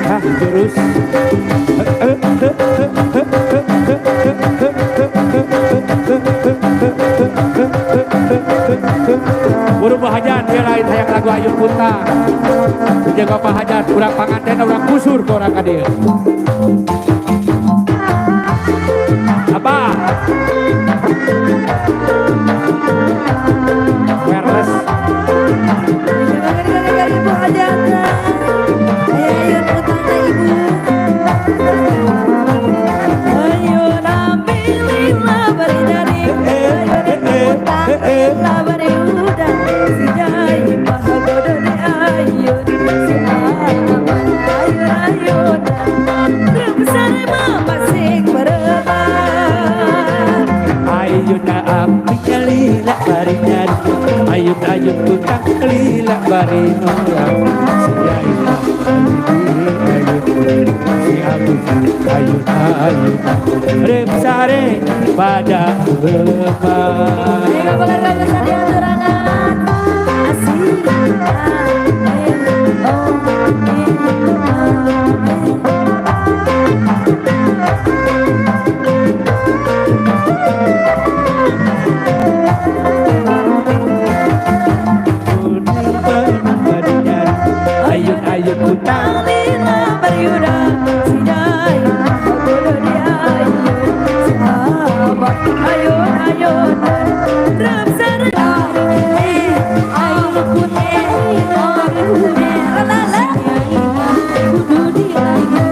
Hah, jurus. Buru hajat dia lain hayang lagu Ayun Puntang. Jeung Bapak hajat urang panganten urang kusur ke urang ka dieu. Abah. Wireless. Ibu hajatna. Ayun utangna ibu. Ayun ambil lila bari nyari. Ayun utang lila bari udang. Si Nyai mah godo di ayun. Si Aman ayun ayun. Besar mah masih berebah. Ayun ambil lila bari nyari. Ayun ayun tutang lila bari nurang. Si Nyai mah ayun. Si Agus ayun ayun. Rem sare pada lemah. Ayo keluarga besar diaturanan. Asik. A E O I A E. Ayun ayun tutang. Lila bariuda si Nyai kudu di ayun si Abah ayun ayun rem sare a e ayun putih la la kudu di ayun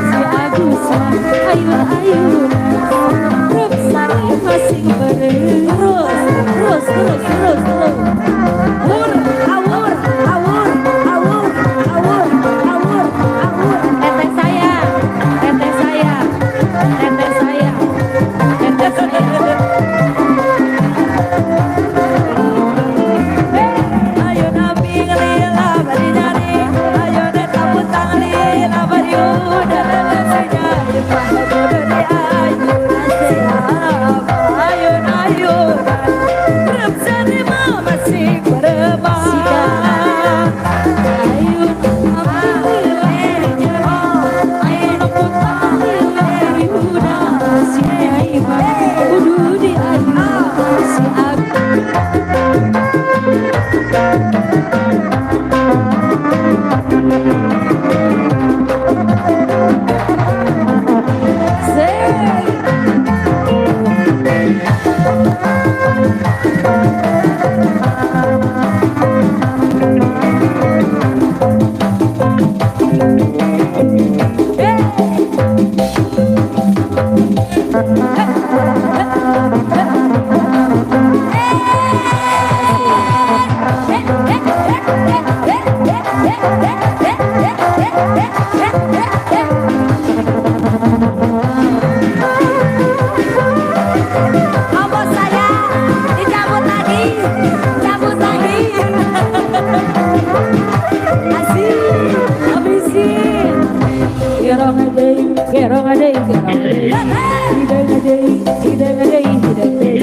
si Agus ayun ayun rem sare masih berema. Terus, terus, terus, terus, terus. Awur, awur, awur, awur, awur, awur, awur. Teteh saya, teteh saya, teteh saya, teteh saya. Ayo nabi ngelila bari nyari, ayo neta putang lila bari udah si nyai mah kudu di ayun si Abah ayun ayun rem sari mah masih berebah. Ayun ayun putang lila bari udah si nyai mah kudu di ayun si Abah. Apa saya dicabut lagi, cabut lagi. Asik, habisin. Gerong deui, gerong deui, gerong deui. Hideng deui, hideng deui, hideng deui.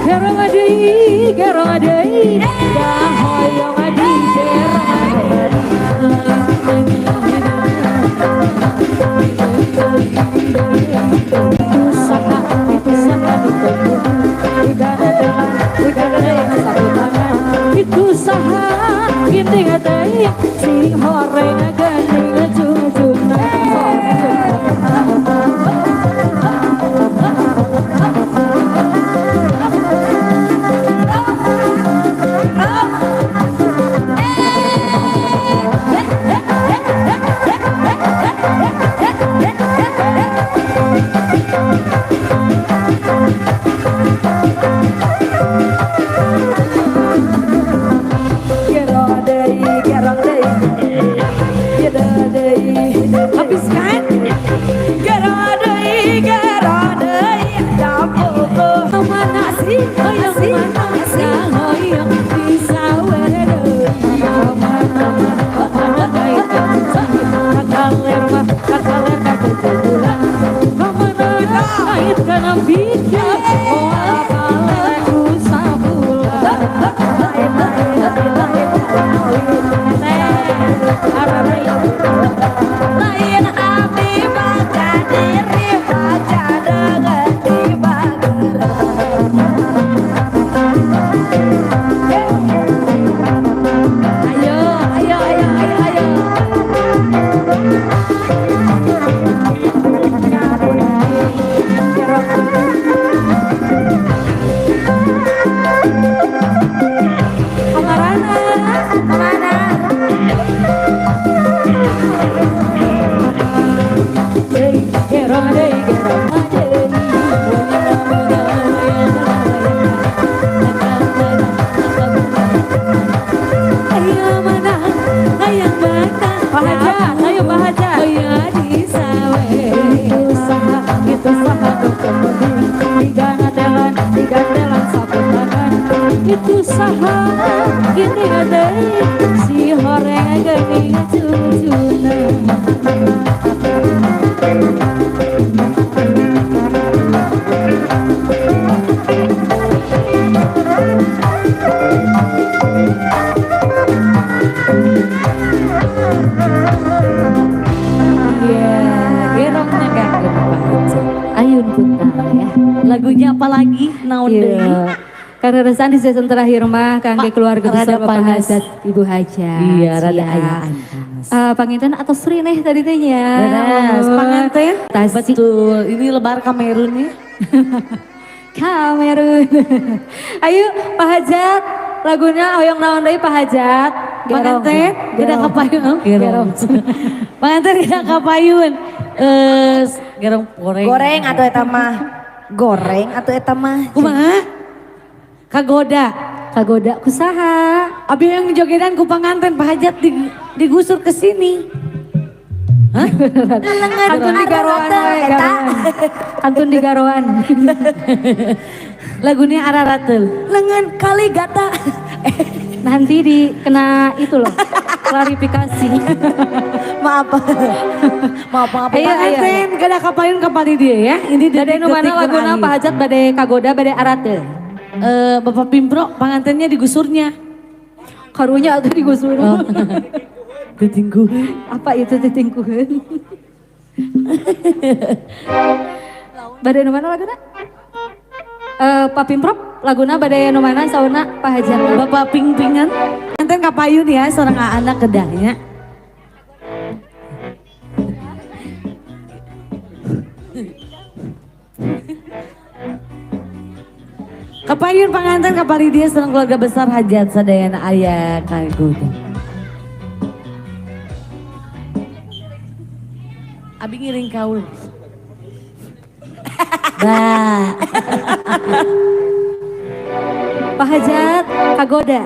Gerong deui, gerong deui. Dahoyong di gerong deui. Itu saha, itu saha ditunggu. Igana dengan sapu tangan. Itu saha, ginding teh sing horeng gandeng jujuna. Lain abdi baca diri baca dengan Ayo, ayo, ayo, ayo, ayo. Kamarana, kemana? Gerong deui, gerong Ayo mana, hayang mana, Pak Hajat, ayo Pak Hajat. Oh disawe. Itu saha tiga telan saputaran. Itu saha gini deui si horeng geuning cucuna. Iya, gerongna kanggo Bapak Hajat. Ayun Putra ya. Lagunya apa lagi? Naon deui? Iya. Karena resan di season terakhir mah kangge keluarga besar rada Bapak panas. Hajat, Ibu Hajat. Iya, rada Siap. ayaan panas. Panginten atau Sri nih tadi teh nya. Beres, panganten. Tasik. Betul, ini lebar Kamerun ya. Kamerun. Ayo Pak Hajat, lagunya hoyong naon deui Pak Hajat? Panganten, kita Gerong. kapayun. Gerong. Panganten kita kapayun. Gerong goreng. Goreng atau eta mah. Goreng atau eta mah. Kumaha? Kagoda. Kagoda kusaha. Abi yang jogedan ku panganten Pak Hajat digusur ke sini. Hah? Kantun di garoan we, garoan. Kantun di garoan. Lagunya Araratel. Lengan kali gata. Nanti dikena itu loh, klarifikasi. Maaf. Maaf, maaf. Ayo, ayo, ayo. Panganten kada kapayun kapali dia ya. Ini Bade nu mana detik-detik laguna terakhir. Pak Hajat bade kagoda bade arateul. Bapak Pimpro pangantennya digusurnya. Karunya atau digusur. Oh. Titingkuhan. Apa itu titingkuhan? Bade nu mana laguna? Pak Pimprop laguna bade nu mana sauna Pak Hajat. Bapak ping-pingan. Panganten kapayun ya seorang anak kedahnya. Kapayun panganten kapali dia seorang keluarga besar Hajat sadayana aya kagoda. Abi ngiring kaul. Bah. Pak Hajat kagoda.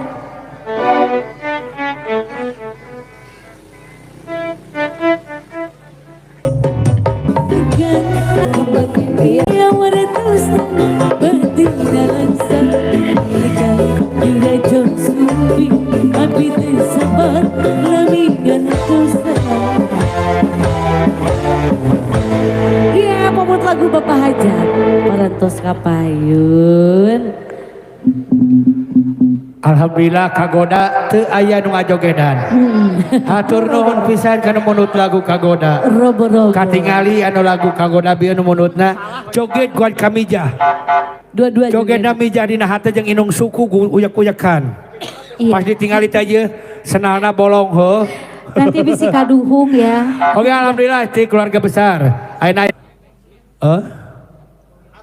Iya, pamut lagu Bapak Hajat parantos kapayun. Alhamdulillah kagoda teu aya nu ngajogedan. Hatur nuhun pisan kana munut lagu kagoda. Robo-robo. Katingali anu lagu kagoda bieu nu munutna joget kuat kamijah. Dua-dua Jogetna mijah dina hate jeung inung suku uyak-uyakan. Iya. Pas ditingali teh ieu senalna bolong heuh. Nanti bisi kaduhung ya. Oke alhamdulillah ti keluarga besar. Ayeuna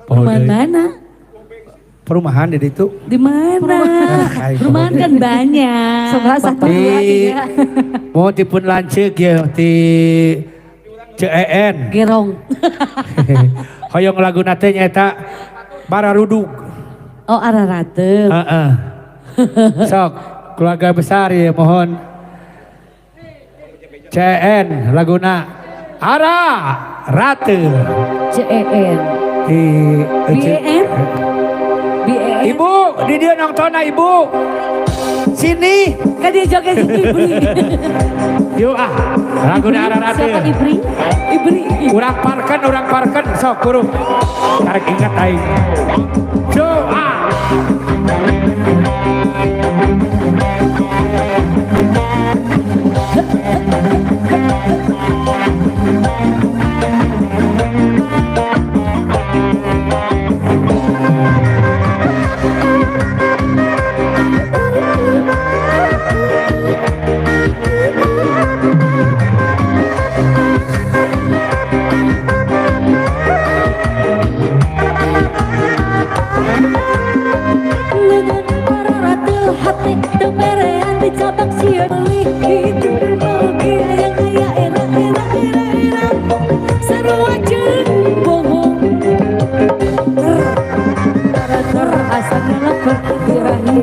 Mana? Perumahan di ditu. Di mana? Perumahan kan banyak. Sebelah satu dua Di tiga. mau dipun lanceuk ya di CEN. Gerong. Hoyong lagu nate nyaeta Bararudug. Oh Ararate. Heeh. Sok keluarga besar ya mohon CN laguna Ara Rate CEN. di BEN? BEN. Ibu, di dia nonton ibu. Sini. Kan dia joget jeung Ibri. Yuk ah, laguna Ara Rate. Siapa Ibri? Ibri. Urang parken Sok guru. Karek ingat aing. Doa. Lengan pararatul hati teu merean dicabak sieun meuli itu meuli yang aya era era era era sarua jeung bohong ter asa ngelekor birahi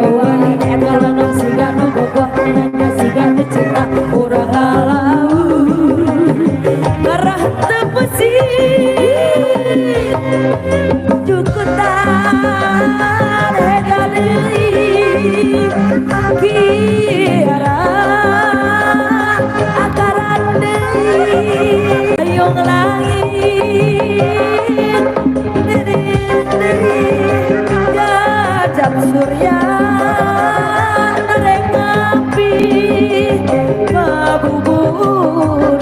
wani kalau siga nu bogoh nanya siga nu cinta urang ngalamun marah teu pusing jukutan deui kiara akaran deui ayung langit deui jajab surya nareng api ngabubur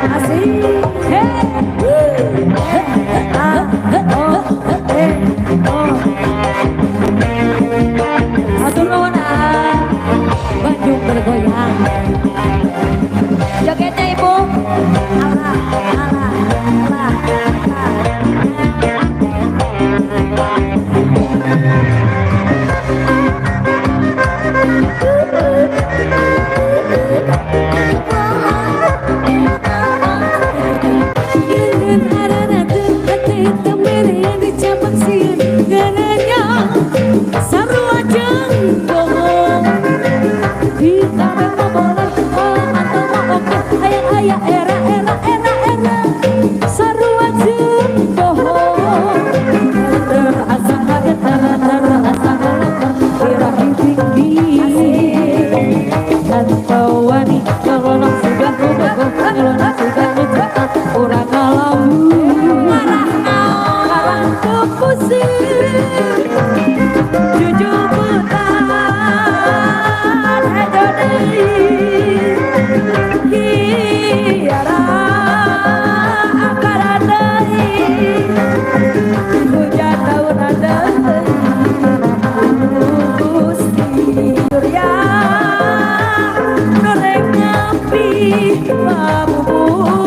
asik hey ah oh eh oh. Atur nuhun ah. Bandung bergoyang. Jogetnya ibu. Allah, Allah, Allah, Allah. Lengan ararateun hate teu merean dicabak sieun ngananya sarua jeung bohong di kabeh mobolan oh atau mah oke hayang aya era era era era sarua jeung bohong terasa kaget terasa ngelekor birahi tinggi tanpa wani ngelonok siga nu bogoh ngelonok siga nu cinta urang ngalamun Marah teu pusing jujubutan hejo deui kiara akaran deui hujan daunan deui Gusti Surya nu rek ngapi ngabubur.